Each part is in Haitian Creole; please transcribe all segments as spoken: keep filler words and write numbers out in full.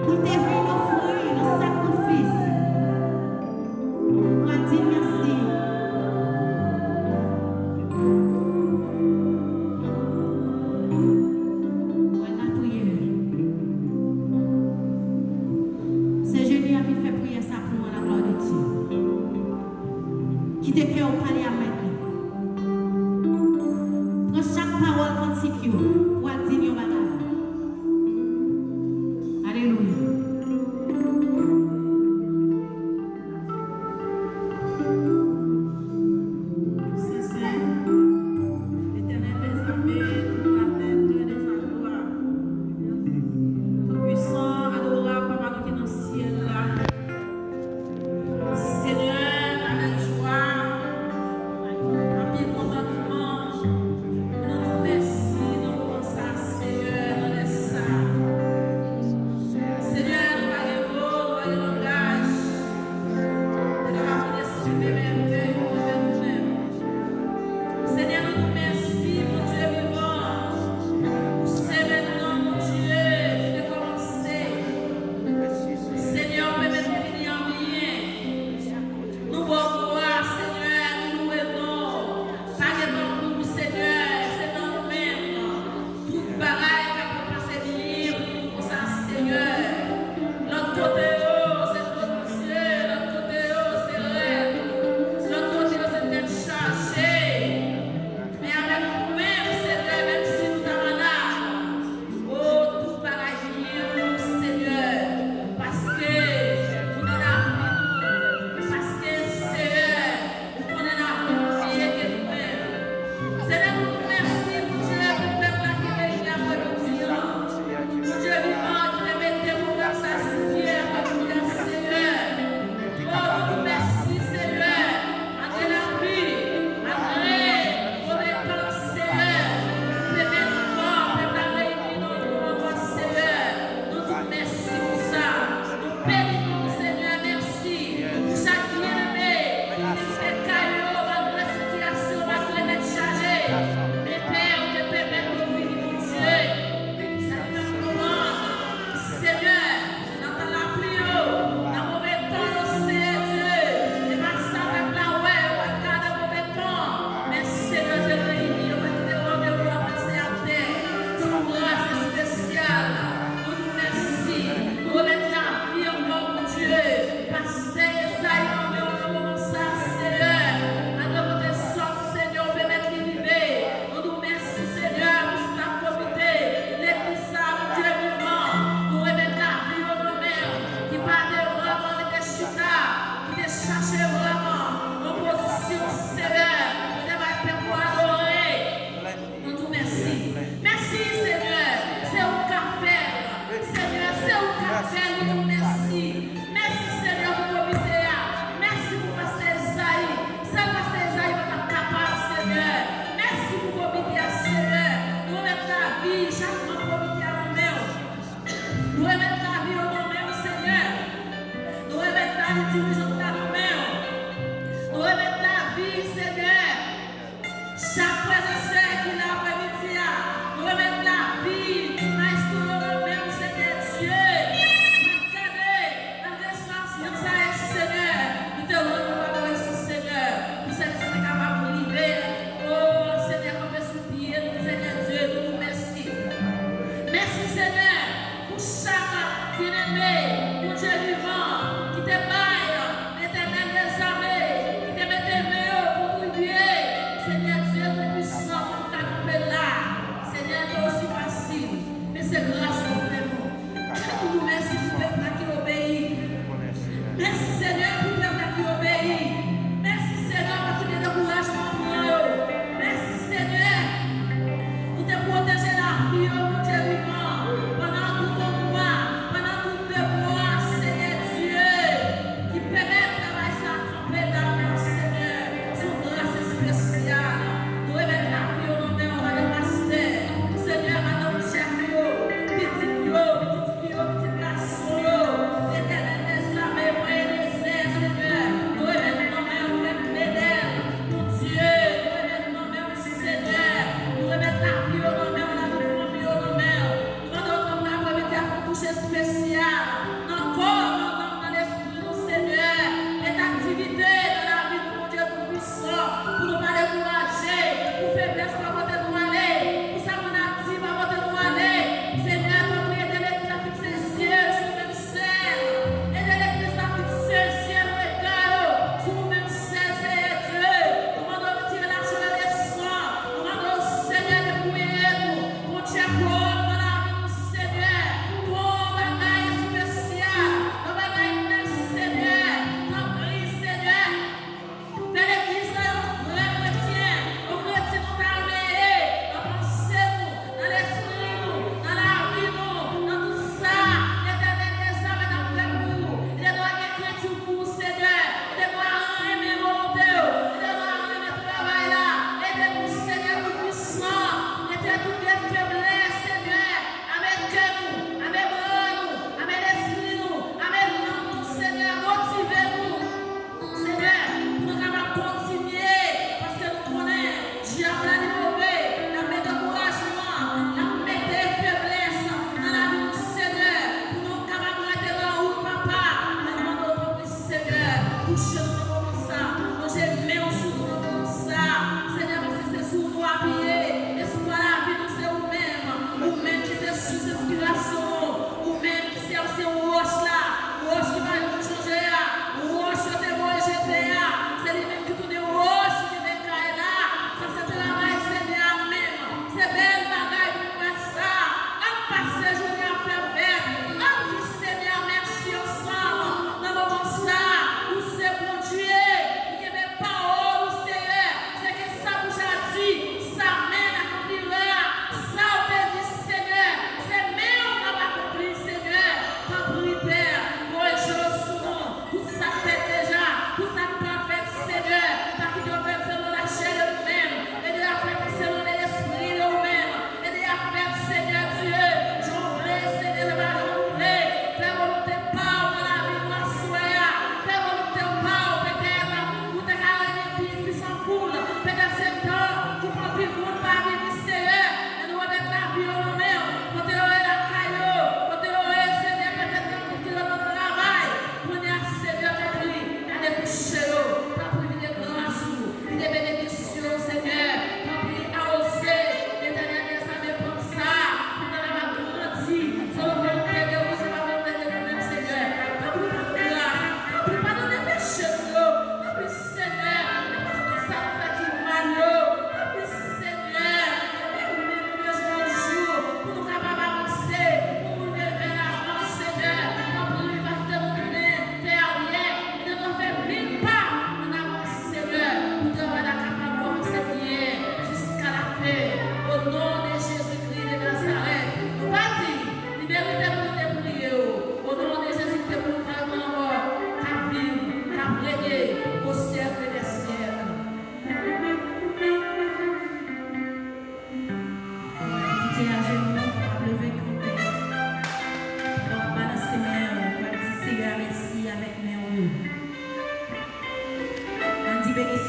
Ki te vin ofri nan sakrifis. Nou va di mèsi. Mwen ka priye. Se jeni a vin fè priyè sa pou mwen, la gloire de Dieu. Kite kè w pale ak Mèt li. Pran chak pawòl kantik yo pou al di l yon bagay. Alelouya. Sen, sen, Letènèl dèzame, Tou Patè, Pè dèzalwa, Tou Pwisan, Adorab, Papa nou ki nan syèl la. Senyè, avèk jwa, anpil kontantman, nou di w mèsi nan moman sa, Senyè, nan lè sa. Senyè, nou pa gen mo, nou pa gen langaj, nou pa kapab eksprime mèvèy ou anvè nou menm. Senyè, nou di w mèsi, Bondye vivan, pou semèn nan, Bondye, ki te kòmanse. Senyè, ou pèmèt nou vini an byen. Nou ba w glwa, Senyè, nou louwe non w. Pa gen tankou w, Senyè, se nan ou menm tout bagay ka pase byen pou nou konsa, Senyè. Lòt kote yo, se gwo dosye, lòt kote yo, se rèd, lòt kote yo, se tèt chaje. Men avèk ou menm, Senyè, menm si nou ta malad, o, tout bagay byen pou nou, Senyè, paske ou nan lavi nou, paske, Senyè, ou konnen lavi nou pye ke nou menm. Senyè, nou di w mèsi, Bondye, pou pèp la ki reyini apremidi an. Bondye vivan, ki te mete pwogram sa sou pye apremidi a, Senyè. O, nou di w mèsi, Senyè. Malgre lapli, malgre move tan, Senyè, ou pèmèt ankò pèp la reyini nan non w ankò, Senyè. Nou di w mèsi pou sa. Nou beni non w, Senyè, mèsi pou chak byeneme ki te kite kay yo, malgre sitiyasyon, malgre tèt chaje. Men Pè, ou te pèmèt nou vini, Bondye. Sa ki pa konprann, Senyè. Nan tan lapli yo, nan move tan yo, Senyè Dye, e pa sa pèp la wè, yo pa t gade move tan. Men Senyè te reyini, yo pa kite randevou a pase atè. Se yon gras espesyal. Nou di w mèsi. Nou remèt lavi ankò, Bondye. Pastè Ezayi nan men w nan moman sa, Senyè. Malgre kote sòt, Senyè, ou pèmèt li rive. Nou di w mèsi, Senyè, pou staf komite legliz sa, Bondye vivan. Nou remèt lavi yo nan men w, ki pa te vrèman rete chita, ki te chache vrèman yon pozisyon, Senyè, pou te bay pèp ou adore. Nou di w mèsi. Mèsi, Senyè, se ou k ap fè l. Senyè, se ou k ap fè l, nou di w mèsi. Mèsi, Senyè, pou komite a. Mèsi pou pastè Ezayi. Sèl pastè Ezayi pa t ap kapab, Senyè. Mèsi pou komite a, Senyè. Nou remèt lavi chak manm komite a nan men w. Nou remèt lavi yo nan men w, Senyè. Nou remèt lavi dirijan nou nan men w. Nou remèt lavi, Senyè. Chak frè e sè ki la apremidi a, nou remèt lavi maestro yo nan men w, Senyè Dye. Pa t gade, malgre sa, nan sa e, Senyè, nou te rann ou adorasyon, Senyè, pou sèvis la kapab rive. O, Senyè, kanpe sou pye nou, Senyè Dye, nou di w mèsi. Mèsi, Senyè. Pou chak byeneme, Bondye vivan, ki te bay, Letènèl dèzame, ki te mete men yo pou priye, Senyè Dye Toupisan, pou nou ta kanpe la. Senyè, nou osi fasil, men se gras ou fè nou. Nou di w mèsi pou pèp la ki obeyi. Mèsi, Senyè, pou pèp la ki obeyi. Mèsi, Senyè, pa kite dekourajman pran yo. Mèsi, Senyè. Ou te pwoteje lavi yo, Bondye vivan, pandan tout yon mwa, pandan tout de mwa,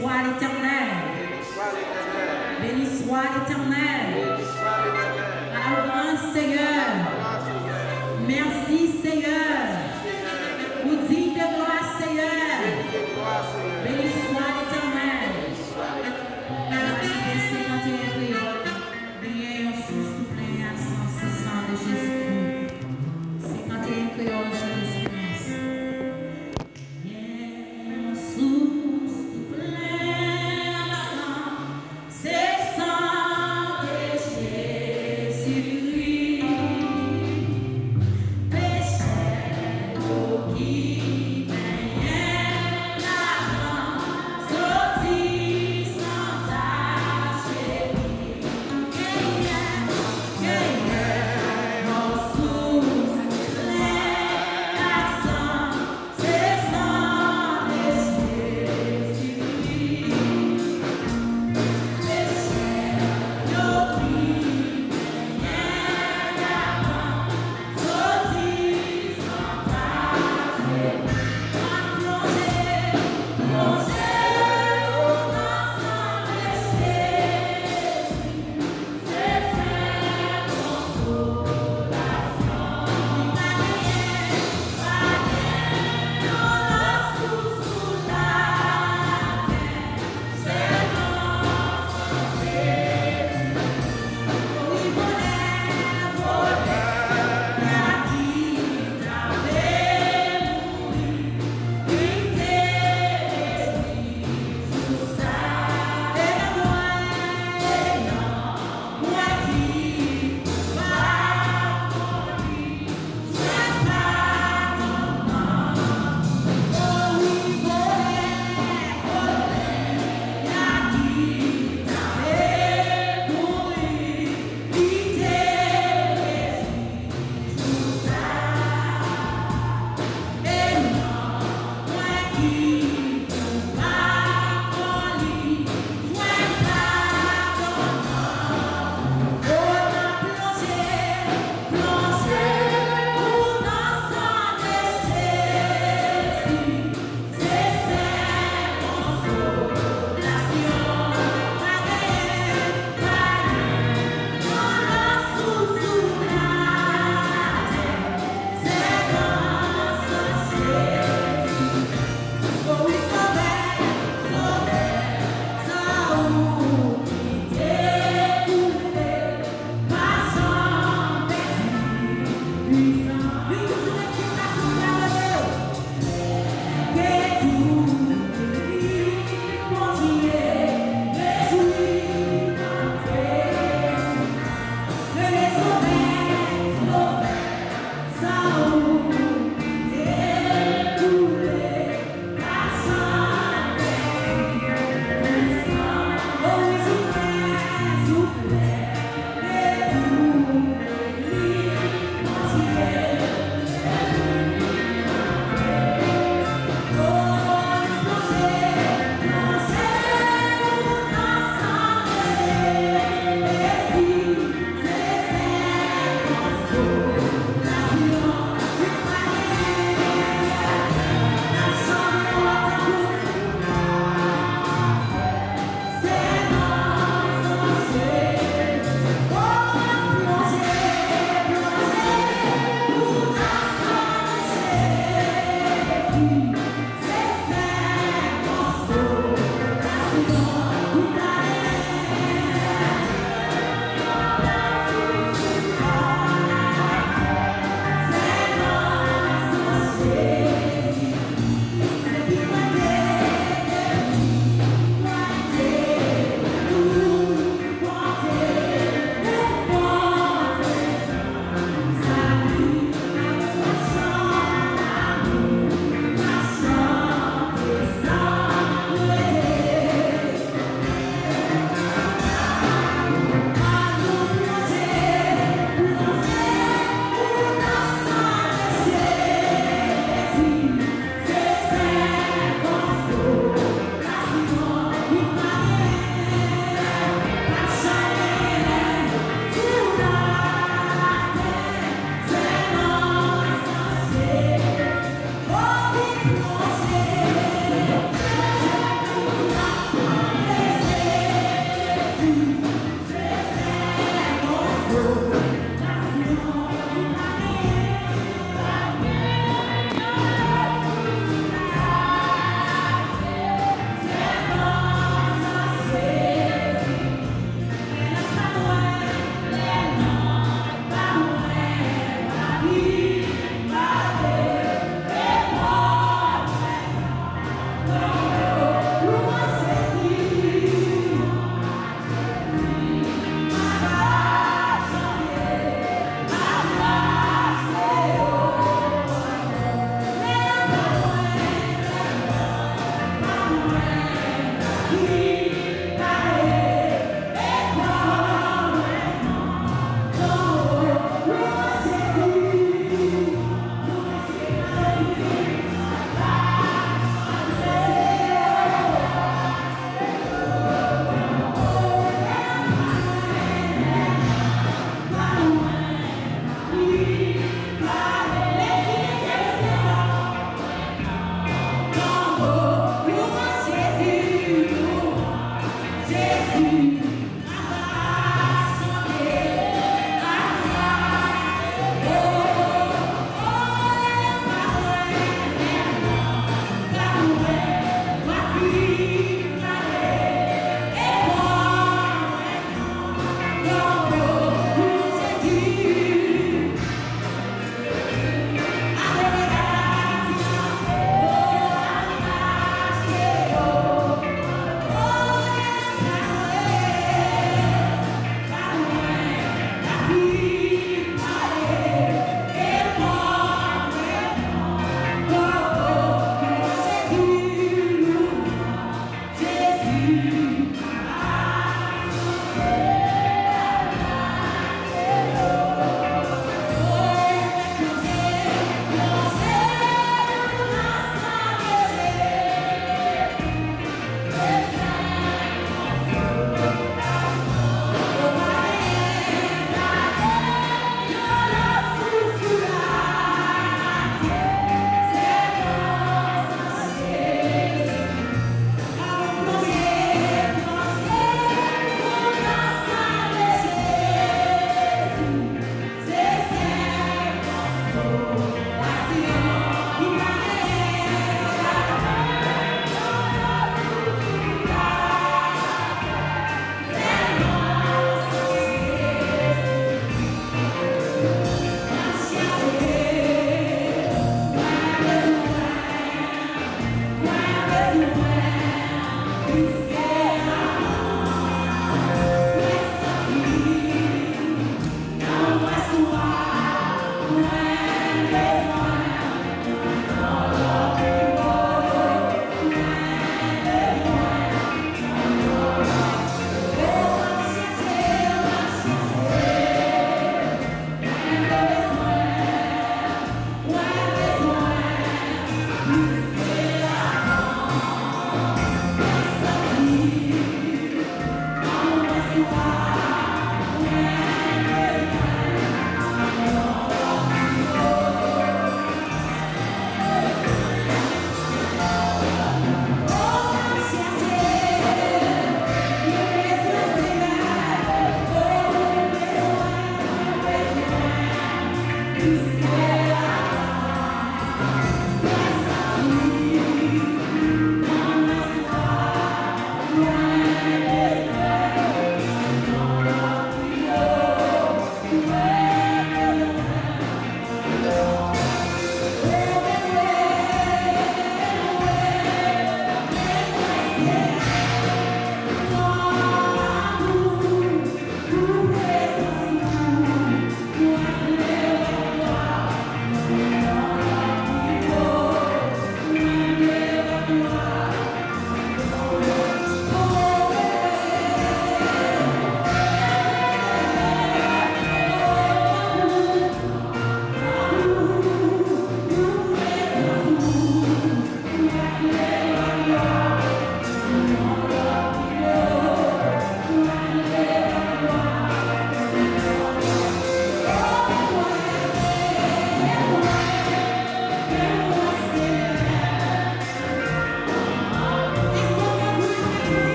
Soit l'Éternel. Béni soit l'Éternel. Béni soit l'Éternel. Béni soit l'Éternel. Adorons le Seigneur. Adorons le Seigneur. Merci Seigneur. Merci Seigneur. Ou digne de gloire, Seigneur. Ou digne de gloire, Seigneur. Béni soit l'Éternel. Béni soit l'Éternel. N ap chante senkant e en kreyòl. Genyen yon sous tou plen ak san, se san de Jezikri. Senkant e en kreyòl, chante sou Kris. Gen yon sous tou plen ak san, se san de Jezikri. Pechè yo ki benyen ladan, soti san tach epi genyen, genyen yon sous plen ak san, se san de Jezikri. Pechè yo ki benyen ladan, soti san tach epi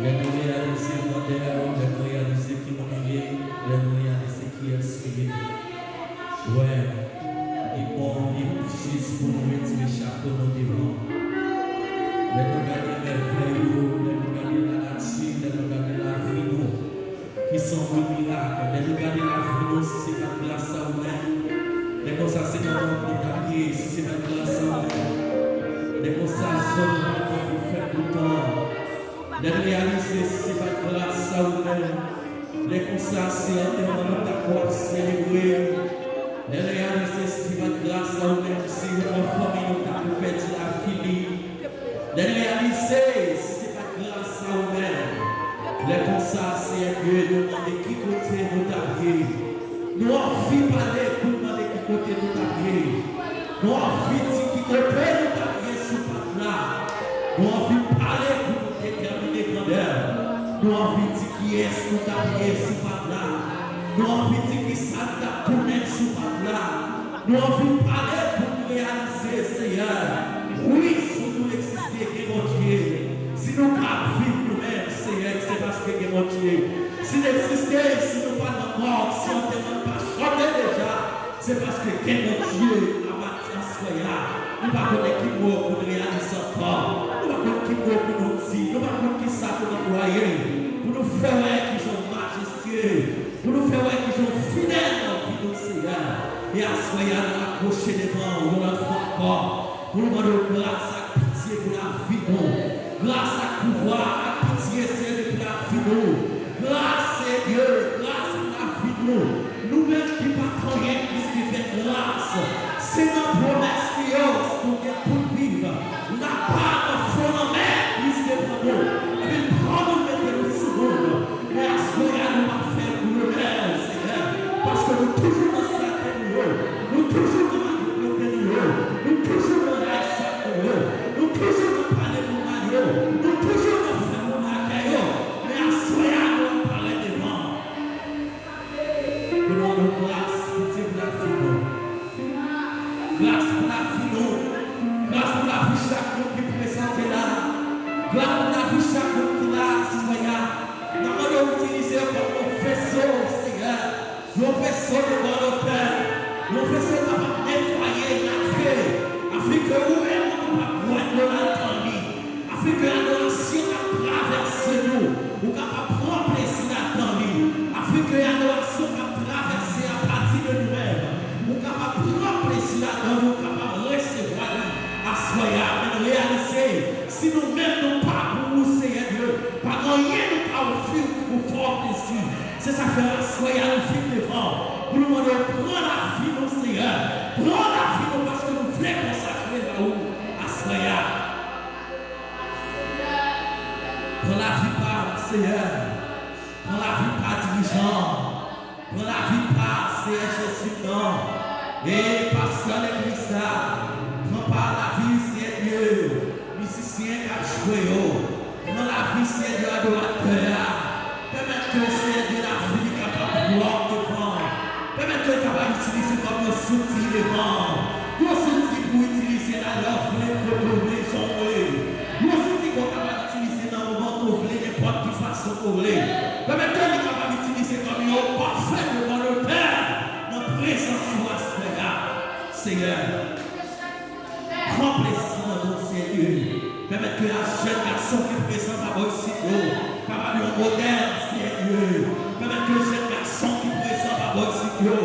Lè nou reyalize grandè w, lè nou reyalize ki moun ou ye, lè nou reyalize kiyès ou ye, wè, li bon, li jis pou nou retire chapo nou devan. Lè nou gade mèvèy ou, lè nou gade lanati, lè nou gade lavi nou, ki se yon mirak. Lè nou gade lavi nou, si se pa t gras a ou menm, lè konsa se nan mòn nou t ap ye, si se pa t gras a ou menm, lè konsa zòn nan t ap fèt toutan. Lè n reyalize si se pa t gras a ou menm, lè konsa se antèman nou t ap wè ap selebre. Lè n reyalize si se pa t gras a ou menm, se youn nan fanmi nou t ap pèdi lavi li. Lè n reyalize si se pa t gras a ou menm, lè konsa, Seyè Dye, nou mande ki kote nou t ap ye. Nou anvi pale pou n mande ki kote nou t ap ye. Nou anvi di ki kote nou t ap ye si w pa t la. Nou anvi pale pou nou detèmine grandè w. Nou anvi di kiyès nou t ap ye si w pa t la. Nou anvi di kisa n t ap tounen si w pa t la. Nou anvi pale pou n reyalize, Seyè. Wi, si nou egziste, gen Bondye. Si nou ka ap viv nou menm, Seyè, se paske gen Bondye. Si n egziste, si nou pa nan mòg, si antèman n pa chante deja, se paske gen Bondye. Apati aswè a, nou pa konnen ki mo pou n reyalize ankò. Nou pa konn ki mo pou nou di. Nou pa konn kisa pou n anplwaye pou nou fè wè kijan w majestye, pou nou fè wè kijan w fidèl nan vi nou, Seyè. E aswè a, nou apwoche devan w yon lòt fwa ankò pou nou mande w gras ak pitye pou lavi nou. Gras ak pouvwa ak pitye, Seyè, pou lavi nou. Gras, Seyè Dye, gras pou lavi nou. Nou menm ki pa t anyen plis ke fè gras. Se nan pwomès li yo nou gen pou n viv. N ap pa nan fon lanmè plis ke pran nou. Epi l pran nou mete nou sou moun. Men aswè a nou ap fè pou lonè w, Seyè. Paske nou toujou nan sèkèy nou yo. Nou toujou nan makote nou yo. Nou toujou nan ray sal nou yo. Nou toujou nan pale pou mal yo. Nou toujou nan fè moun lakay yo. Men aswè a nou ap parèt devan. Pou nou mande w gras, pitye pou lavi nou. Gras pou lavi nou. Gras pou lavi chak moun ki prezante la. Gras pou lavi chak moun ki la aswè a. N ap mande w itilize yo kòm yon veso, Seyè. Yon veso de bòn otè. Yon veso kapab netwaye, lave. Afin ke ou menm ou kapab bwè dlo ladan li. Afin ke adorasyon k ap travèse nou, ou kapab pran plezi ladan li. Afin ke adorasyon k ap travèse apati de nou menm, ou kapab pran plezi ladan li, ou kapab resevwa li aswè a. Men reyalize, si nou menm nou pa pou ou, Seyè Dye, pa gen anyen nou ka ofri w ki pou fè w plezi. Se sa k fè aswè a nou vin devan w pou nou mande w pran lavi nou, Seyè. Pran lavi nou paske nou vle konsakre ba ou aswè a. Pran lavi pa m, Seyè. Pran lavi pa dirijan. Pran lavi pa, Seyè Jezi, non. E pastè legliz la, pran pa lavi, Seyè Dye, mizisyen k ap jwe yo. Pran lavi, Seyè Dye, adoratè a. Pèmèt ke, Seyè Dye, lavi li kapab pwòp devan w. Pèmèt ke l kapab itilize kòm yon zouti devan w. Yon zouti pou w itilize la lè w vle, kote w vle, jan w vle. Yon zouti ke w kapab itilize nan moman ke w vle, nenpòt ki fason ke w vle. Pèmèt ke li kapab itilize kòm yon pafen de bòn otè nan prezans ou aswè a, Seyè. Pran plezi nan nou, Seyè Dye. Pèmèt ke jèn gason ki prezan pa bò isit yo kapab yon modèl, Seyè Dye. Pèmèt ke jèn gason ki prezan pa bò isit yo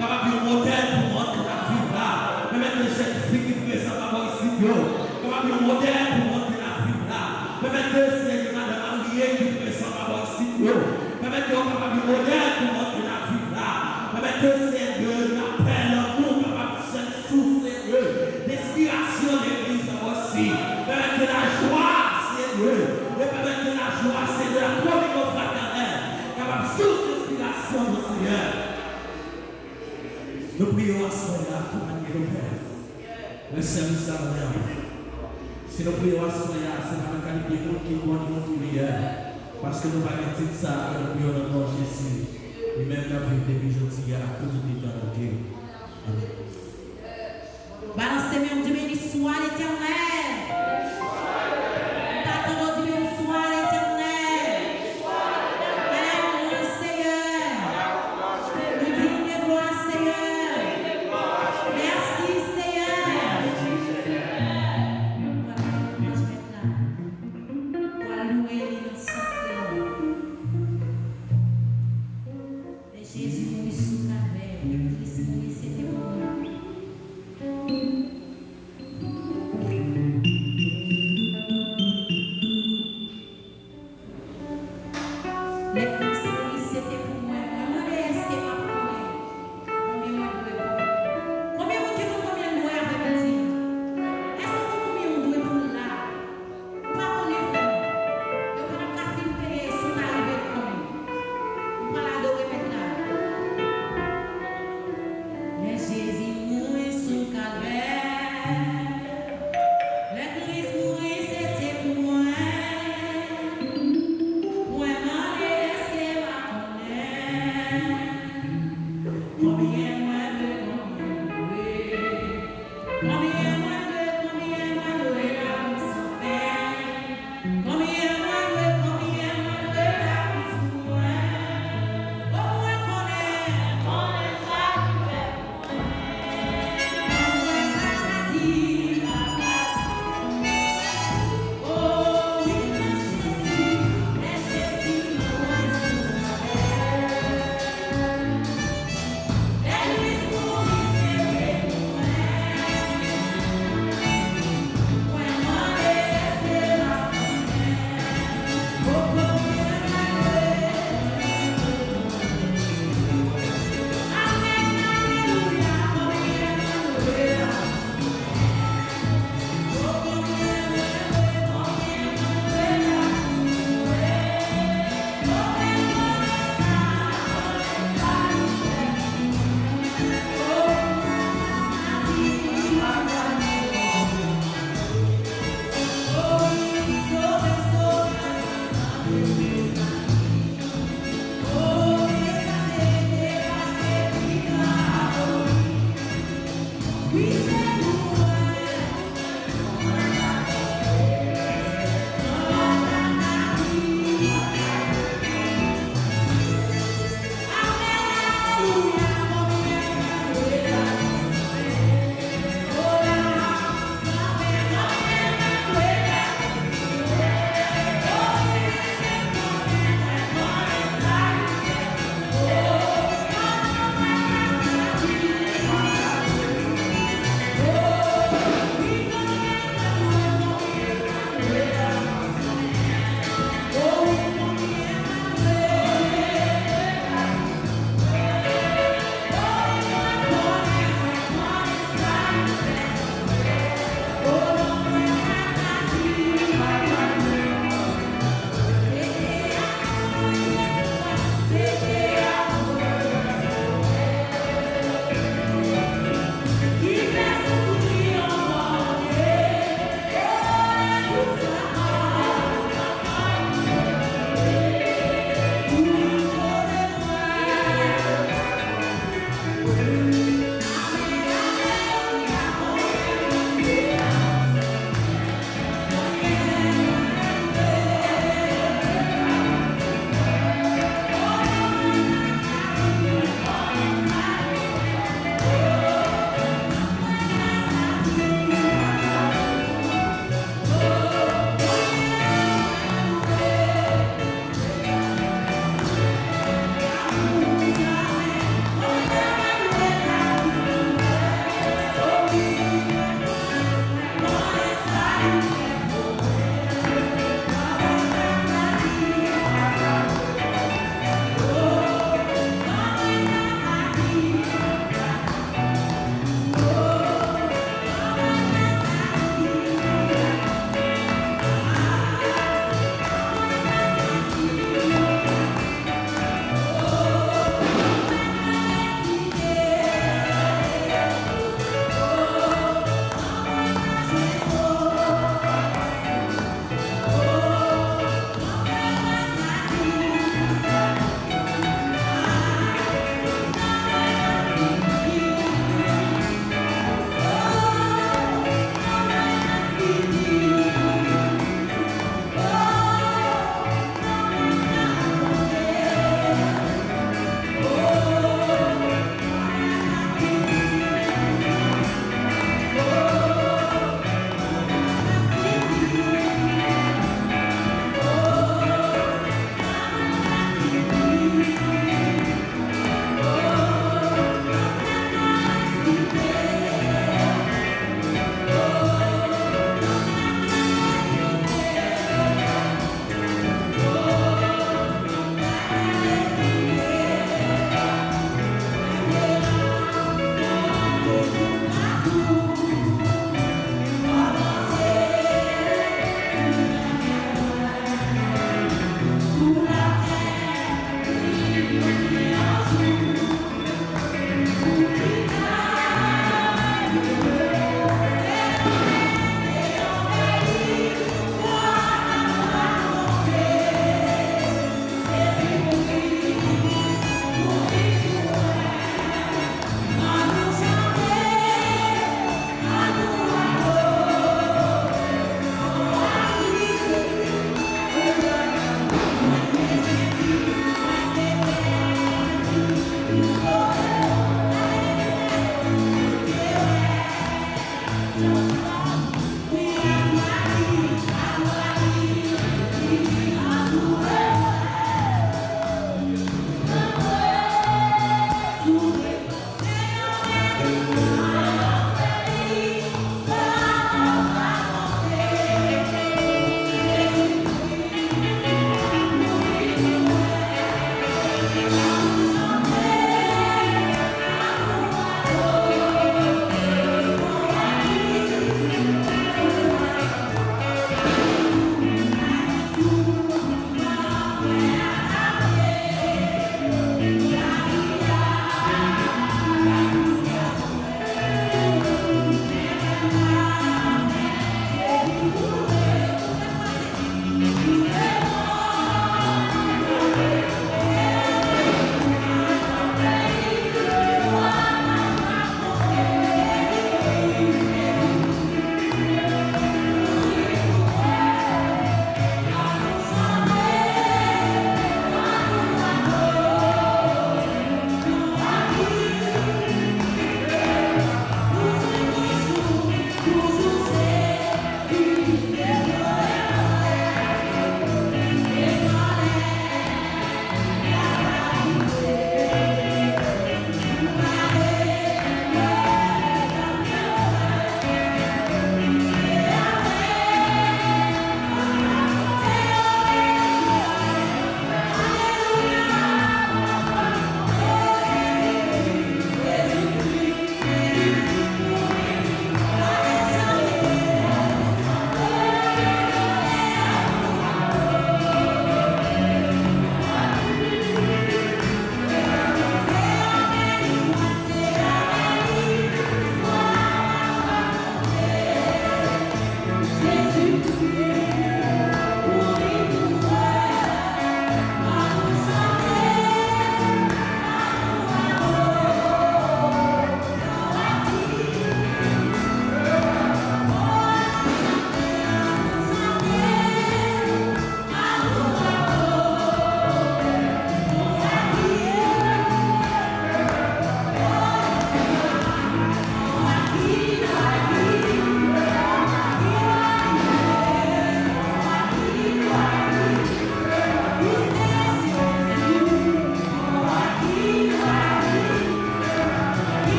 kapab yon modèl pou mond k ap viv la. Pèmèt ke jèn fi ki prezan pa bò isit yo kapab yon modèl pou mond k ap viv la. Pèmèt ke, Seyè Dye, madanm marye ki prezan pa bò isit yo, pèmèt ke yo kapab yon modèl pou mond k ap viv la. Pèmèt ke, Seyè Dye, lapè, lanmou kapab jwenn sous, Seyè Dye, lenspirasyon legliz la osi. Pèmèt ke lajwa, Seyè Dye, e pèmèt ke lajwa, Seyè Dye, la communion fraternelle kapab sous lenspirasyon nou, Seyè. Nou priye w aswè a, kòm nou fè. Lè sèvis la, Seyè. Si nou priye w aswè a, se pa nan kalite moun ki konn nou priyè. Paske nou pa gen tit sa a, men nou priye w nan non Jezi. Li menm k ap viv depi jodi a, pou tout etan, Bondye. Amen. Balanse men w, di, Béni soit l'Éternel. M pa tande w di, Béni soit l'Éternel. Lè Kris mouri, se te pou mwen. Mwen mande, èske m ap konnen konbyen mwen dwe pou li? Konbyen moun ki konn konbyen l dwe avè midi? Èske w konn konbyen w dwe pou l la? Ou pa konnen vrèman. E w pa t ap ka fin peye si w ta rive konnen. Ou pral adore Mèt la. Lè Jezi mouri sou Kalvè, lè Kris mouri, se te pou mwen. Mwen mande, èske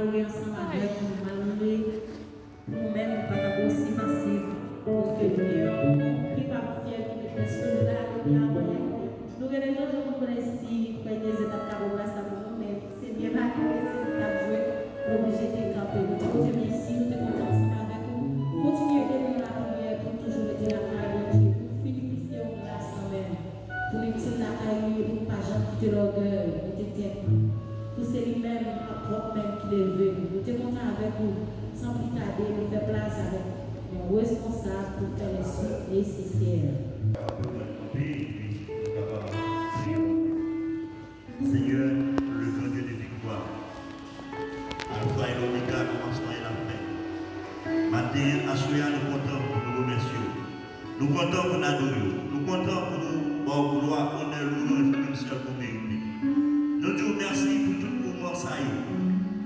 Malere ansanm avèk nou, malere pou nou menm ki pa t ap osi masif pou ke nou ye an, nou pa pou fyè ki te fè sou nou la, nou te abòne. Nou rele Jojo pou konnen si Frè Eliezer t ap ka pran plas la pou nou, men se byen malere, se li k t ap jwe, nou oblije te kanpe. Nou di Bondye mèsi, nou te kontan ansanm avèk ou. Kontinye beni nou lapriyè pou nou toujou rete lakay Bondye, pou nou fini pise yon gras kanmenm. Pou n itil lakay li e pou n pa janm kite lògèy monte tèt nou. Pou se li menm ak pwòp men n ki leve nou. Nou te kontan avèk ou, san pli tade, nou fè plas avèk yon responsab pou fè lè swit nesesè. Senyè, le Dieu de victoire, Alfa e Omega, kòmansman e lafen. Maten, aswè a, nou kontan pou nou remèsye w. Nou kontan pou n adore w. Nou kontan pou nou ba w glwa, onè, lwanj, ou menm sèl ou merite. Nou di w mèsi pou tout moman sa yo.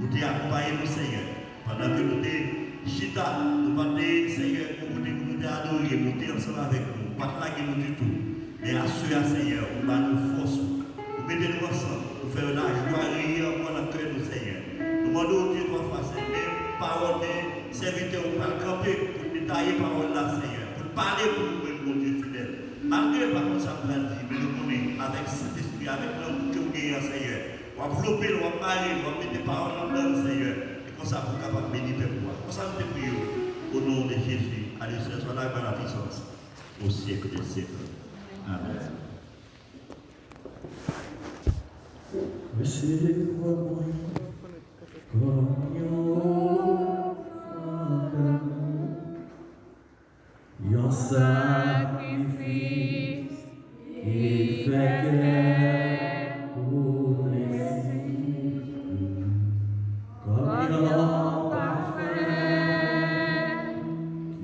Ou te akonpaye nou, Senyè. Pandan ke nou te chita, nou pa t, Senyè, yon kote pou nou te adore, nou te ansanm avèk nou. Ou pa t lage nou ditou. Men aswè a, Senyè, ou ba nou fòs ou. Ou mete nou ansanm, ou fè lajwa reye ankò nan kè nou, Senyè. Nou mande w, Dye twa fwa sen, men pawòl, men sèvitè w pral kanpe pou l detaye pawòl la, Senyè, pou l pale pou nou menm, Bondye fidèl. Malgre l pa konn sa l pral di, men nou konnen, avèk Sentespri, avèk lanmou ke w genyen an, Senyè, w ap vlope l, w ap mare l, w ap mete pawòl anndan l, Senyè, e konsa pou w kapab beni pèp ou a. Konsa nou te priye w, au nom de Jésus, à lui seul soit la gloire, la puissance, au siècle des siècles. Amen. Resevwa mwen kòm yon ofrann damou, yon sakrifis ki fè kè ou plezi. Kòm yon pafen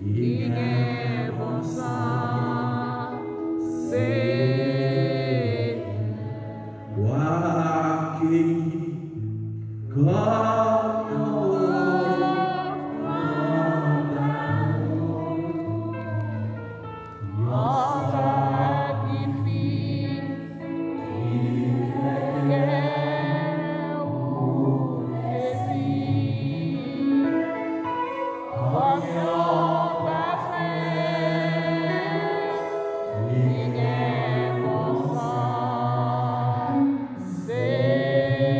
ki gen bon san, Senyè, w akeyi kòm yon ofrann damou, yon sakrifis ki fè kè ou plezi, kòm yon pafen ki gen bon san. Senyè,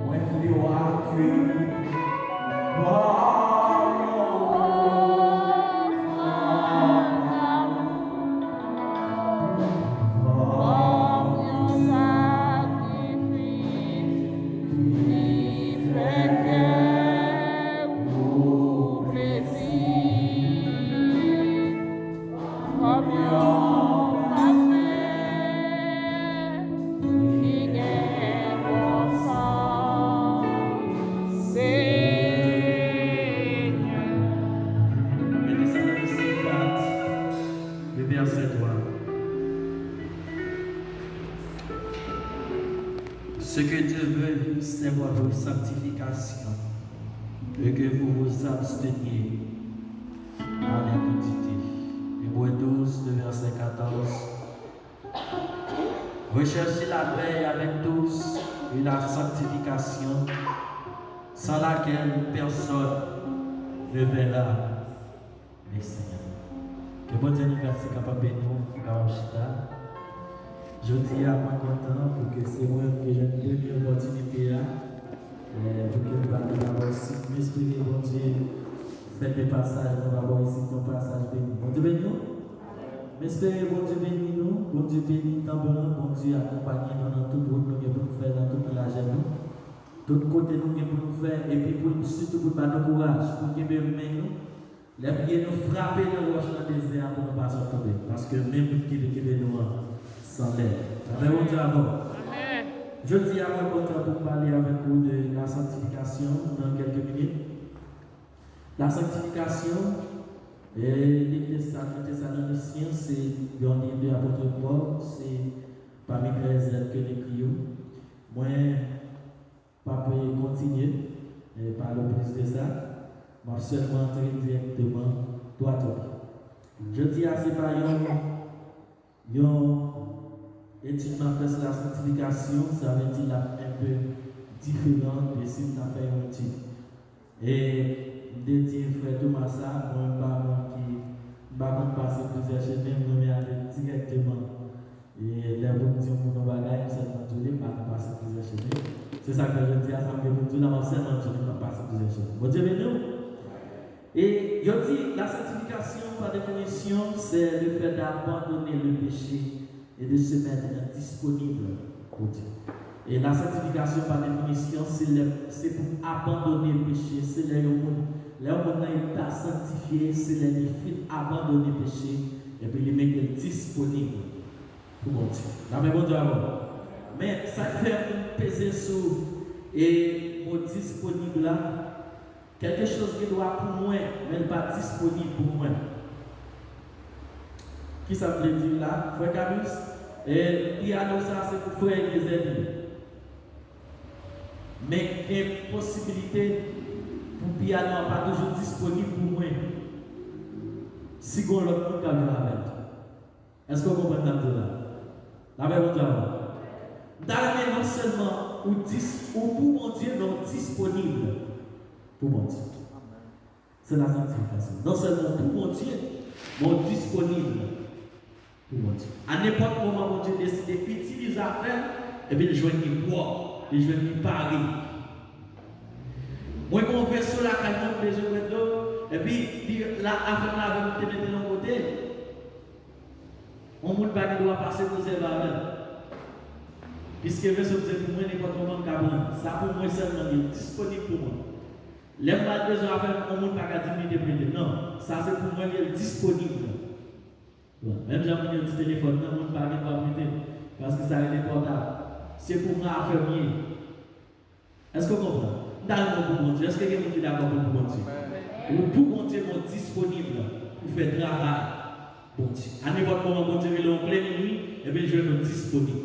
mwen vle w akeyi kòm yon ofrann damou, kòm yon sakrifis ki fè kè ou plezi, kòm yon pafen ki gen bon san, Senyè. Mete sa nan Sid kat, le vèsè twa. Ce que Dieu veut, c'est votre sanctification, et que vous vous absteniez à l'iniquité. Hébreux douze, le verset quatorze. Recherchez la paix avec tous et la sanctification, sans laquelle personne ne verra le Senyè. Ke Bondye anivèsè kapab beni w, ou kapab chita. Jodi a, mwen kontan pou ke se mwen ke jwenn premye opòtinite a, eh, pou ke m pale pawòl isit. M espere Bondye fè de pasaj mwen pa bò isit yon pasaj beni. Bondye beni w. M espere Bondye beni nou, Bondye beni tanp lan, Bondye akonpaye nou nan tout wout nou gen pou nou fè, nan tout trajè nou. Tout kote nou gen pou nou fè, epi pou l, sitou pou l ba nou kouraj, pou l kenbe men nou. Lè pye nou frape nan wòch nan dezè a pou nou pa sot tonbe, paske men pou l kenbe, kenbe nou an san lè. Amèn, Bondye avè w. Amèn. Jodi a, mwen kontan pou m pale avèk ou de la sanctification nan kèlke minit. La sanctification, e, legliz sa nan Tesalonisyen, se yon liv de apot Pòl, se pami trèz lèt ke l ekri yo. Mwen p ap kontinye, e, pale plis de sa. M ap sèlman antre dirèkteman, dwat o bi. Jodi a, se pa yon Yon etid m ap fè sou la sanktifikasyon, sa vle di l ap enpe diferan de si m ta fè yon etid. E m te di frè Thomas sa, mwen m pa moun ki, m pa konn pase plizyè chemen, m renmen ale dirèkteman. E lè pou m di yon moun yon bagay, m sèlman di w li, m pa konn pase plizyè chemen. Se sa k fè jodi a, sa m gen pou m di w la, m ap sèlman di w li, m p ap pase plizyè chemen. Bondye beni w. E yo di, la sanctification, par définition, c'est le fait d'abandonner le péché et de se mettre disponible pour Dieu. E la sanctification, par définition, se lè, se pou abandone peche, se lè yon moun, lè yon moun nan eta sanktifye, se lè li fin abandone peche, epi li mete l disponib pou Bondye. Lamen Bondye avè w. Men, sa k fè m peze sou e mo disponib la, Kèlke choz gen dwa pou mwen, men l pa disponib pou mwen. Kisa m vle di la, frè Camus? E, pyano sa se pou frè Eliezer li ye. Men gen posibilite pou pyano a pa toujou disponib pou mwen si gon lòt moun k ap jwe avè l. Èske w konprann sa m di w la? Lapè Bondye avè w. M ta renmen non sèlman ou dis-, ou pou Bondye, men ou disponib pou Bondye. Se la sanctification. Non sèlman ou pou Bondye, men ou disponib pou Bondye. A nenpòt moman, Bondye deside itilize afè l, epi l jwenn li pwòp, li jwenn li pare. Mwen gen yon veso lakay mwen, m bezwen pran dlo, epi li la, afè m lave m, m te mete l yon kote. Yon moun pa gen dwa pase pou sèvi avè l. Piske veso m se pou mwen, nenpòt moman m ka pran l. Sa pou mwen sèlman, li disponib pou mwen. Lè m pral bezwen afè m, yon moun pa ka di m li te prete l. Non, sa se pou mwen, li disponib. Bon, menm jan moun yo di telefòn nan, moun pa gen dwa prete l. Paske sa rele pòtab. Se pou mwen afè m ye. Èske w konprann? M ta renmen w pou Bondye. Èske gen moun ki dakò pou l pou Bondye? Ou pou Bondye, men w disponib pou fè travay Bondye. A nenpòt moman, Bondye rele w plen minui, epi l jwenn ou disponib.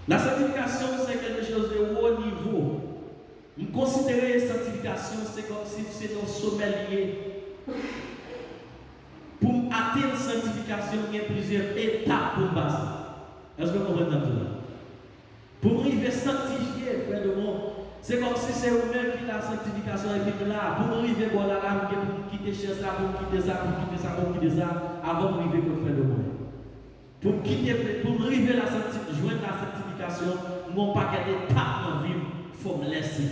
La sanctification, c'est quelque chose de haut niveau. M konsidere sanktifikasyon, se kòmsi se nan somè li ye. Pou m atenn sanktifikasyon, gen plizyè etap pou m pase. Èske w konprann sa m di la? Pou m rive sanktifye, frè Domon, se kòmsi se ou menm ki la sanktifikasyon epi m la. Pou m rive bò la, la, m gen pou m kite chè sa, pou m kite sa, pou m kite sa, pou m kite sa, avan m rive kot frè Domon. Pou m kite, pou m rive la sankti-, jwenn la sanktifikasyon, m gen yon pakèt etap nan vi m, fò m lèse.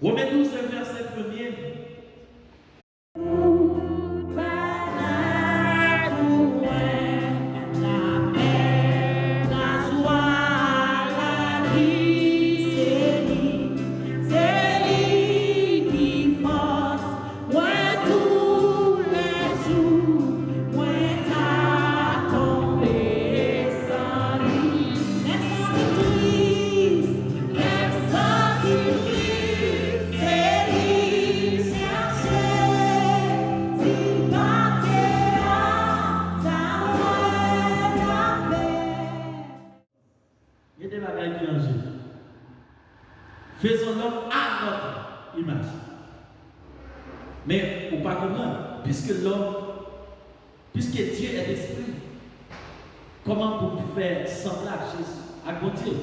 Women douz, vèsè premye. Gen de bagay ki an je. Faisons l'homme à notre image. Men ou pa konprann, puisque l'homme Puisque Dieu est esprit, kòman pou fè sanble ak Jezi, ak Bondye?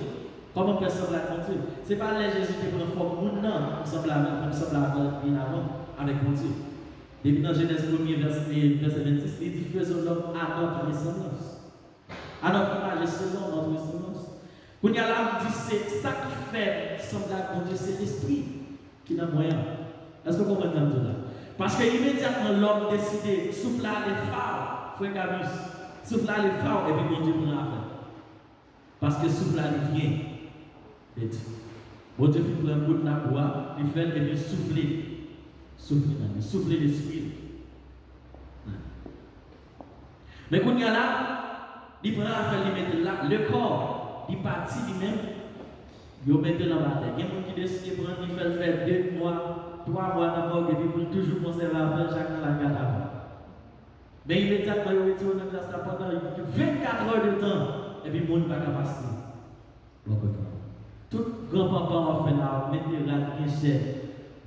Kòman fè sanble ak Bondye? Se pa lè Jezi te pran fòm moun nan pou sanble avè l, pou sanble avè l byen avan avèk Bondye. Depi nan Jenèz premye vèsè, vèsè vennsis, li di, faisons l'homme à notre ressemblance. À notre image et selon notre ressemblance. Kounye a la, m di se sa ki fè m sanble ak Bondye, se lespri ki nan mwen an. Èske w konprann sa m di w la? Paske imedyatman lòm deside souf la ale faw, frè Camus, souf la ale faw, epi Bondye pran afè l. Paske souf la li byen. Li di, Bondye fin pran gout labou a, li fè l, epi l soufle. Soufle nan li, soufle lespri l. Men kounye a la, li pran afè l, li mete l la, le kò, li pati li menm, yo mete l anba tè. Gen moun ki deside pran l, li fè l fè de mwa, twa mwa nan mòg, epi pou l toujou konsève afè l chak nan lakay la. Men imedyatman yo retire w nan gras la pandan vennkat è de tan, epi moun pa ka pase. Bò kote w. Tout gran panpan w ap fè la, w ap mete rad byen chè,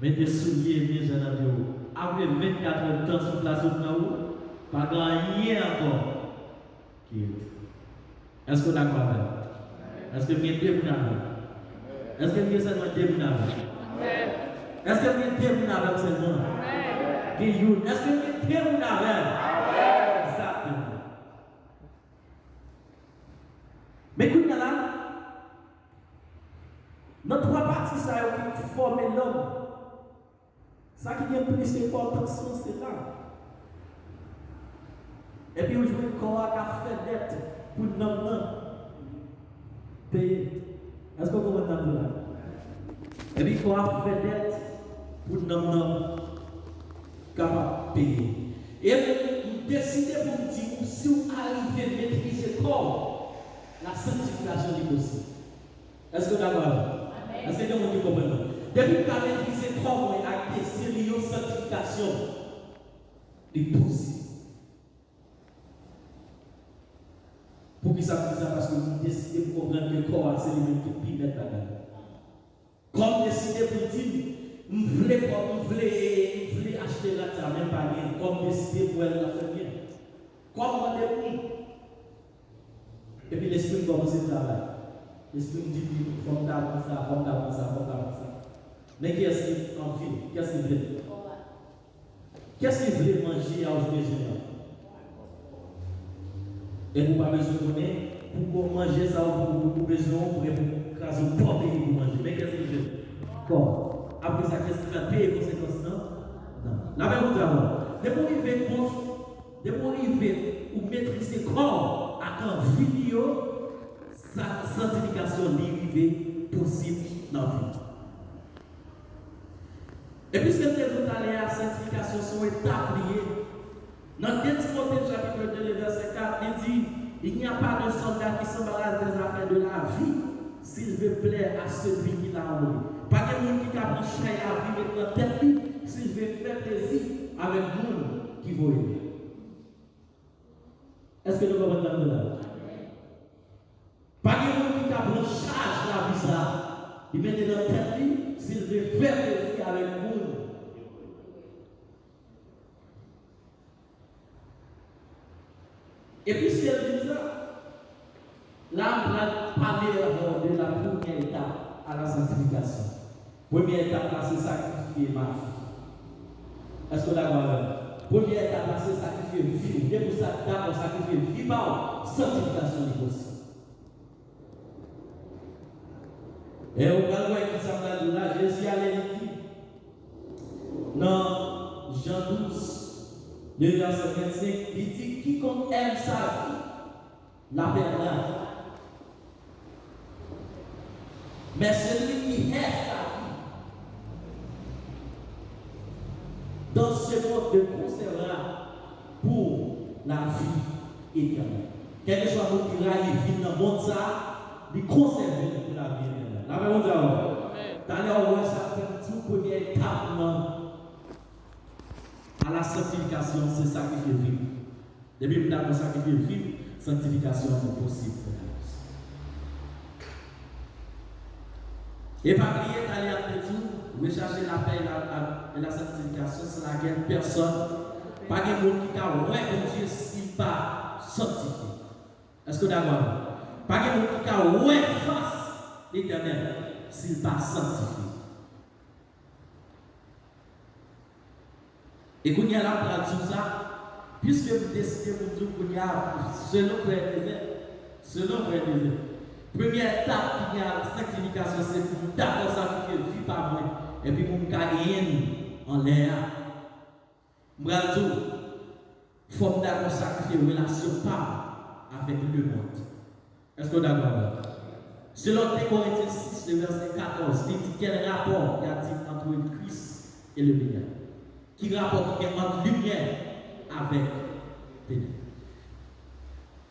mete soulye byen jan nan pye w. Apre vennkat è tan souf la sot nan ou, pa gen anyen ankò. Èske w dakò avè m? Èske m gen de moun avè m? Èske m gen sèlman de moun avè m? Èske m gen de moun avè m sèlman? Gen youn. Èske m gen de moun avè m? Egzakteman. Men kounye a la, nan twa pati sa yo ki fòme nanm, sa ki gen plis enpòtans lan se la. Epi ou jwenn kò a k ap fè dèt pou nanm nan peye. Èske w konprann sa m di la? Epi kò a fè dèt pou nanm nan kapab peye. E m deside pou m di w, si w arive metrize kò w, lasantifikasyon li posib. Èske w dakò avè m? Èske gen moun ki konprann mwen? Depi m ka metrize kò mwen ak dezi li, yon santifikasyon li posib. Poukisa m di sa? Paske m deside m konprann ke kò a se li menm ki pi mèt bagay. Kò m deside pou l di m, m vle kò, m vle, m vle achte rad sa, men m pa gen. Kò m deside m wè l ap fè byen. Kò m mande pou m. Epi lespri m kòmanse travay. Lespri m di m fò m ta pran sa, fò m ta pran sa, fò m ta pran sa. Men kiyès ki anvi? Kiyès ki vle? Kiyès ki vle manje a ou bezwen an? Epi ou pa bezwen konnen pou manje sa ou, ou, ou bezwen an, ou prè pou kraze yon pòt epi pou manje. Men kiyès ki vle? Kò. Apre sa, kiyès ki pral peye konsekans nan? Nan. Lapè pou travay. Depi w rive kont, depi w rive ou metrize kò w ak anvi li yo, sa, santifikasyon li rive posib nan vi w. E piske m te di w talè a, santifikasyon se yon etap li ye. Nan de Timote chapit de, le vèsè kat, li di, Il n'y a pas de soldat qui s'embarrasse des affaires de la vie s'il veut plaire à celui qui l'a envoyé. Pa gen moun ki ka pran chay lavi met nan tèt li si l vle fè plezi avèk moun ki voye l. Èske nou konprann sa m di la? Pa gen moun ki ka pran chaj lavi sa a, li mete nan tèt li si l vle fè plezi avèk moun. E piske l di sa, la m pral pale avè w de la premyè etap a la santifikasyon. Premyè etap la, se sakrifye lavi. Èske w dakò avè m? Premyè etap la, se sakrifye vi w. Depi w sa dakò sakrifye vi pa w, santifikasyon li posib. E ou pral wè ki sa m pral di w la, Jezi ale, li di, nan Jan douz, le vèsè vennsenk, li di, Quiconque aime sa vie, la perdra. Mais celui qui hait sa vie dans ce monde le conservera pour la vie éternelle. Kèlkeswa moun ki rayi vi l nan mond sa a, li konsève l pou lavi etènèl. Lapè Bondye avè w. Amèn. Talè w wè sa fè m di w premyè etap nan a la santifikasyon, se sakrifye vi w. Depi m dakò sakrifye vi m, santifikasyon an posib, frè ak sè. E pa bliye, talè a m te di w, recherchez la paix et la, et la sanctification sans laquelle personne, pa gen moun ki ka wè Bondye si l pa sanktifye. Èske w dakò avè m? Pa gen moun ki ka wè fas Letènèl si l pa sanktifye. E kounye a la, m pral di w sa, piske m deside pou m di w kounye a, selon frè Eliezer, selon frè Eliezer, premyè etap ki gen a la sanktifikasyon, se pou m dakò sakrifye vi pa mwen, epi pou m ka genyen l anlè a. M pral di w, fò m dakò sakrifye relasyon pa m avèk lemonn. Èske w dakò avè m? Selon de Korentyen sis, le vèsè katòz, li di, quel rapport y a-t-il entre Christ et lumière? Ki rapò ki gen ant limyè avèk tenèb?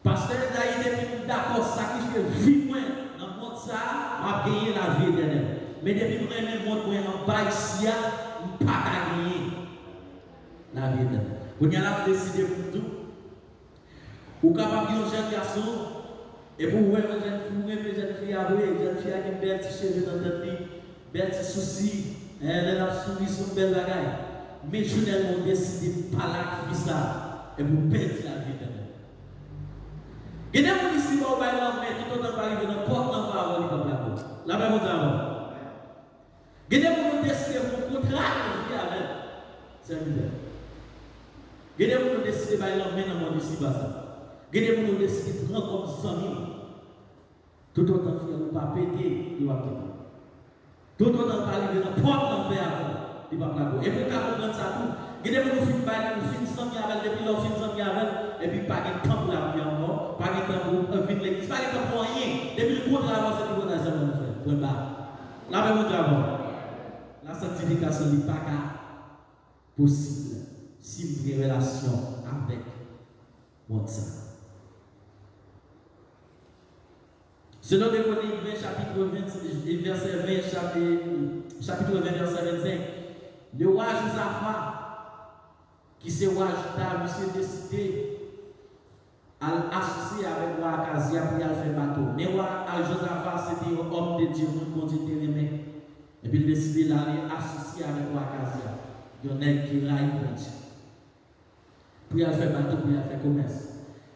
Pastè Ezayi, depi m dakò sakrifye vi mwen nan mond sa a, m ap genyen lavi etènèl. Men depi m renmen mond mwen anba isi a, m pa ka genyen lavi etènèl. Kounye a la, m deside pou m di w, ou kapab yon jèn gason, epi w wè yon jèn fi, ou renmen jèn fi a vre, jèn fi a gen bèl ti cheve nan tèt li, bèl ti sousi, en, lè l ap souri, se yon bèl bagay. Men jounèlman ou deside pale ak fi sa a, epi w pèdi lavi etènèl. Gen de moun isi ba ou bay lanmen, toutotan l pa rive nan pòt nan favè w, li p ap lage w. Lapè Bondye avè w. Gen de moun ou deside fè yon kontra nan vi avè l, sèvitè. Gen de moun ou deside bay lanmen nan mond isi ba sa. Gen de moun ou deside pran kòm zanmi. Toutotan fyèl ou pa pete, li p ap kite w. Toutotan l pa rive nan pòt lanfè avè w, li p ap lage w. Epi w ka konprann sa tou. Gen de moun ou fin bay, ou fin zanmi avè l, depi lè w fin zanmi avè l, epi pa gen tan pou l ap li ankò, pa gen tan pou l vin legliz, pa gen tan pou anyen. Depi l kontre avè w, se tripotay sèlman l fè. Pwen ba. Lapè Bondye avè w. Lasantifikasyon li pa ka posib si m gen relasyon avèk mond sa. Selon de Korin ven, chapit ven, vèsè ven, chapit, chapit ven, vèsè vennsenk, le wa Jozafa, ki se wa Jida, misye deside al asosye avèk wa Akazya pou y al fè bato. Men wa Jozafa se te yon òm de Dye, moun Bondye te renmen. Epi l deside l ale asosye avèk wa Akazya, yon nèg ki rayi Bondye. Pou y al fè bato, pou y al fè komès.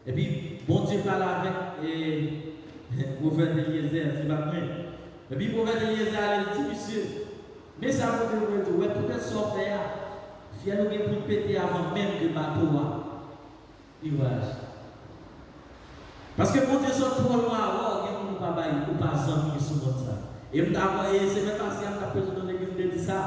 Epi Bondye pale avèk, e, pwofèt Elyezè, se pa mwen. Epi pwofèt Elyezè ale, li di misye, men sa Bondye voye di w, wè poutèt sa w fè a, fyèl ou gen pou l pete avan menm ke bato a li vwayaje. Paske Bondye sot twò lwen avè w, gen moun ou pa bay, ou pa zanmi sou mond sa. E m t ap, e semèn pase a, m t ap preche nan legliz, m te di sa.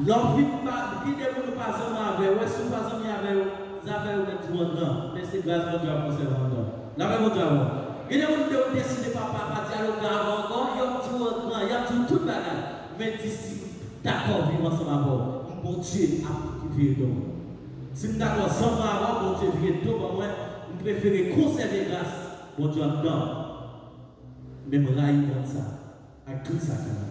Lè w fin pa, gen de moun ou pa zanmi avè yo, e si w pa zanmi avè yo, zafè yo mèt di w anndan. Men se gras Bondye ap konsève anndan. Lapè Bondye avè w. Gen de moun ou deside pa, pa, pa dyaloge avè w ankò, y ap di w anndan, y ap di w tout bagay. Men di si dakò viv ansanm avè w, Bondye ap vire do mwen. Si m dakò zanmi avè w, Bondye vire do ban mwen, m prefere konsève gras Bondye anndan m, men m rayi mond sa ak tout sa ki nan.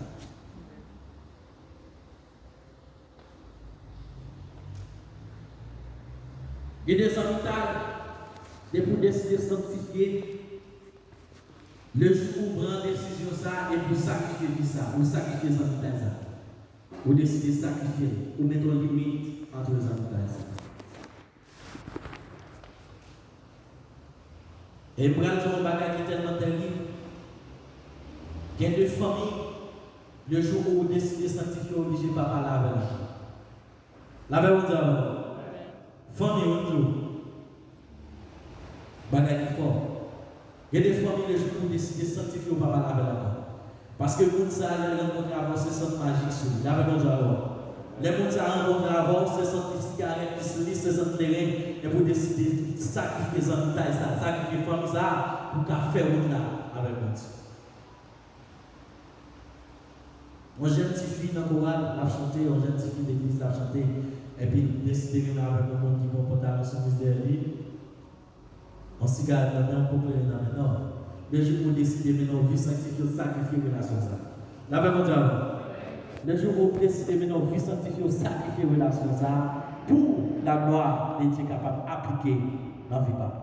Gen de zanmitay, depi w deside sanktifye, le jou ou pran desizyon sa epi w sakrifye vi sa, ou sakrifye zanmitay sa. Ou deside sakrifye l, ou mete yon limit ant zanmitay sa. E m pral di w yon bagay ki tèlman tèrib. Gen de fanmi, le jou ou deside sanktifye, oblije pa pale avè l ankò. Lapè Bondye avè w. Fanmi, ou di w. Bagay ki fò. Gen de fanmi, le jou ou deside sanktifye, ou pa pale avè l ankò. Paske moun sa a, lè l rankontre avè w, se sant majik sou li. Lapè Bondye avè w. Lè moun sa a rankontre avè w, se sant sigarèt ki sou li, se sant kleren. Epi w deside sakrifye zanmitay sa, sakrifye fanmi sa a, pou w ka fè wout la avèk Bondye. Yon jèn tifi nan koral, l ap chante, yon jèn tifi legliz, l ap chante, epi l deside renmen avèk yon moun ki gen yon pantalon soumiz dèyè li, yon sigarèt nan men l, yon po kleren nan men l. Non. Le jou ou deside mennen yon vi sanktifye, w sakrifye relasyon sa. Lapè Bondye avè w. Le jou ou deside mennen yon vi sanktifye, w sakrifye relasyon sa pou laglwa de Dye kapab aplike nan vi pa w.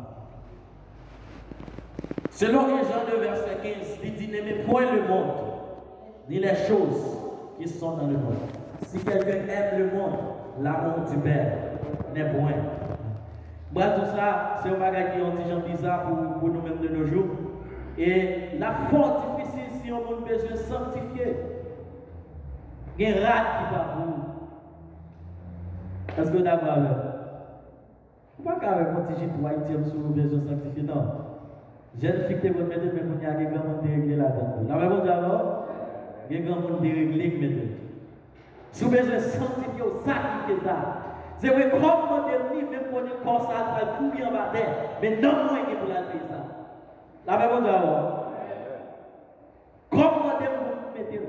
Selon un Jean deux, verset quinze, li di, n'aimez point le monde, ni les choses qui sont dans le monde. Si quelqu'un aime le monde, l'amour du Père n'est point. Mwen di sa, se yon bagay ki yon ti jan biza pou, pou nou menm de nos jours. E l ap fò difisil si yon moun bezwen sanktifye. Gen rad ki pa pou ou. Èske w dakò avè m? Ou pa ka wè yon ti jip twa ityèm sou ou bezwen sanktifye, non. Jèn fi k te konn mete l, men kounye a gen granmoun deregle ladan l. Lapè Bondye avè w. Gen granmoun deregle k mete l. Si w bezwen sanktifye w, sakrifye sa. Se vre, kò m mande m li, men m konnen kò sa a pral pouri anba tè. Men nanm mwen gen pou l al peye sa. Lapè Bondye avè w. Kòm mande m pou m mete l.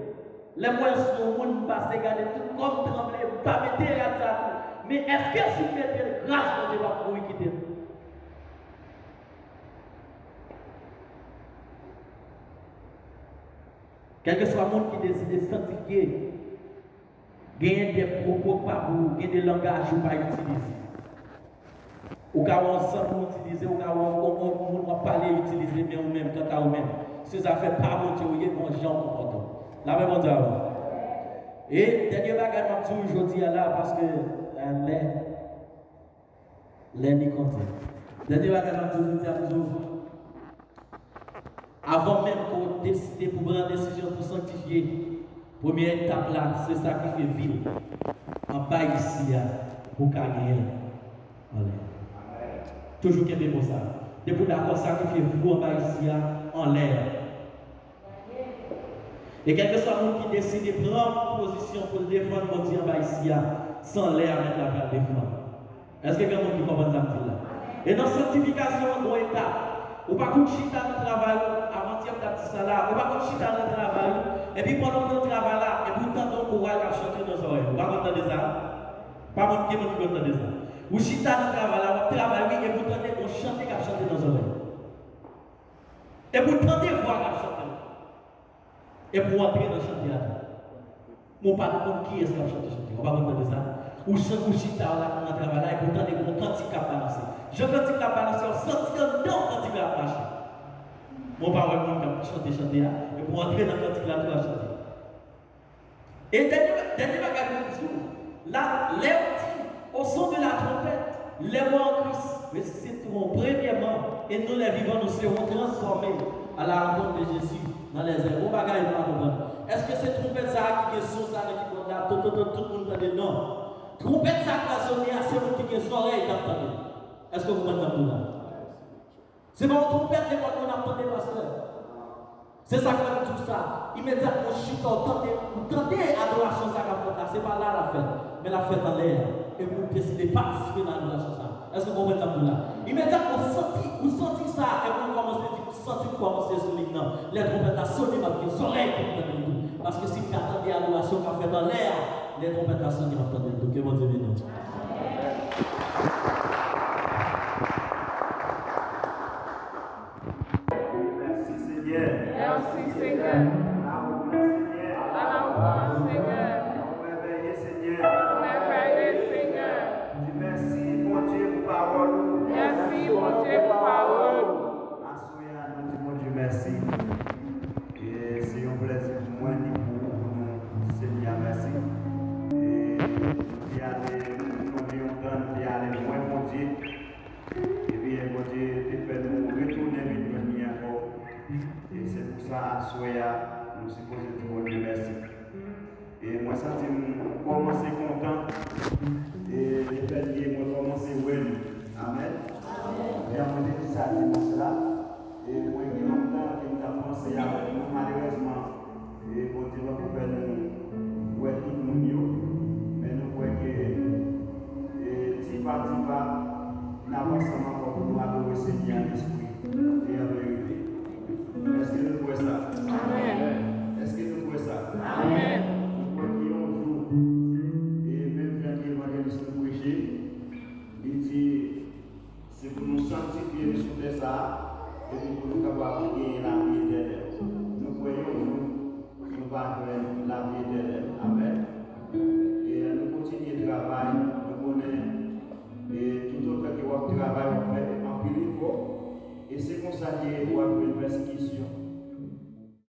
Lè m wè l sou yon moun, m pase gade tout kò m tranble, m pa mete rad sa tou. Men èske si m mete l, gras Bondye p ap kouri kite m? Kèlkeswa moun ki deside sanktifye, genyen de pwopo k pa pou ou, gen de langaj ou pa itilize. Ou ka wè yon zanmi w itilize, ou ka wè yon, yon, yon moun w ap pale itilize, men ou menm, kanta ou menm, se zafè pa Bondye ou ye, gon jan w konpòte w. Lapè Bondye avè w. E dènye bagay m ap di w jodi a la, paske, eh, lè, lè li konte. Dènye bagay m ap di w jodi a, m di w, Avan menm ke w deside pou pran desizyon pou sanktifye, premyè etap la, se sakrifye vi w anba isi a pou w ka genyen l anlè. Toujou kenbe mo sa. Depi w dakò sakrifye vi w anba isi a anlè. E kèlkeswa moun ki deside pran pozisyon pou l defann Bondye anba isi a, se anlè a mèt la pral defann. Èske gen moun ki konprann sa m di la? E nan sanktifikasyon an, gon etap. Ou pa konn chita nan travay ou, avantyè m t ap di sa la, ou pa konn chita nan travay ou, epi pandan w nan travay la, epi w tande yon koral k ap chante nan zòrèy ou. Ou pa konn tande sa? Pa moun, gen moun ki konn tande sa? Ou chita nan travay la, w ap travay wi, epi w tande yon chante k ap chante nan zòrèy ou. Epi w tande vwa k ap chante la. Epi w antre nan chante a tou. Men w pa t konn kiyès k ap chante chante a. Ou pa konn tande sa? Ou chan-, ou chita la nan travay la epi w tande yon kantik k ap balanse. Jan kantik la ap balanse, w ap santi anndan w kantik la ap mache. Men w pa wè moun k ap chante chante a, epi w antre nan kantik la tou ap chante. E dènye, dènye bagay mwen di w, la, lè yo di, au son de la trompette, les morts en Christ ressusciteront premièrement, et nous les vivants, nous serons transformés à la rencontre de Jésus dans les airs. Bon bagay, nou pa konprann. Èske se twonpèt sa a ki gen son sa nan kibòd la, tout, tout, tout, tout moun tande? Non. Twonpèt sa k ap sone a, se moun ki gen zòrèy k ap tande. Èske w konprann sa m di w la? Se pa yon twonpèt nenpòt moun ap tande, pastè. Se sa k fè m di w sa. Imedyatman w chita, w tande, ou tande adorasyon sa k ap fèt la, se pa la l ap fèt, men l ap fèt anlè a. Epi w deside patisipe nan adorasyon sa. Èske w konprann sa m di w la? Imedyatman w santi, ou santi sa, epi w kòmanse di, m santi m kòmanse sou liy nan. Lè twonpèt la sone, m ap gen zòrèy pou m tande l tou. Paske si m ka tande adorasyon k ap fèt anlè a, lè twonpèt la sone, m ap tande l tou. Ke Bondye beni w. Mèsi, Senyè. Mèsi, Senyè. Alawo, Senyè. Alawo, Senyè. Ou mèvèye, Senyè. Ou mèvèye, Senyè. Di mèsi, Bondye, pou pawòl ou. Mèsi, Bondye, pou pawòl ou. Aswè a, nou di Bondye mèsi. E se yon plèzi pou mwen ni pou ou pou nou di Senyè a mèsi. E nou te ale, nou te yon tan, nou te ale lwen Bondye. Ebyen, Bondye te fè nou retounen vin jwenn li ankò. E se pou sa, aswè a, nou sipoze di Bondye mèsi. E mwen santi m kòmanse kontan. E lefètke mwen kòmanse wè li. Amèn. Jan mwen te di sa dimanch la, e mwen gen yon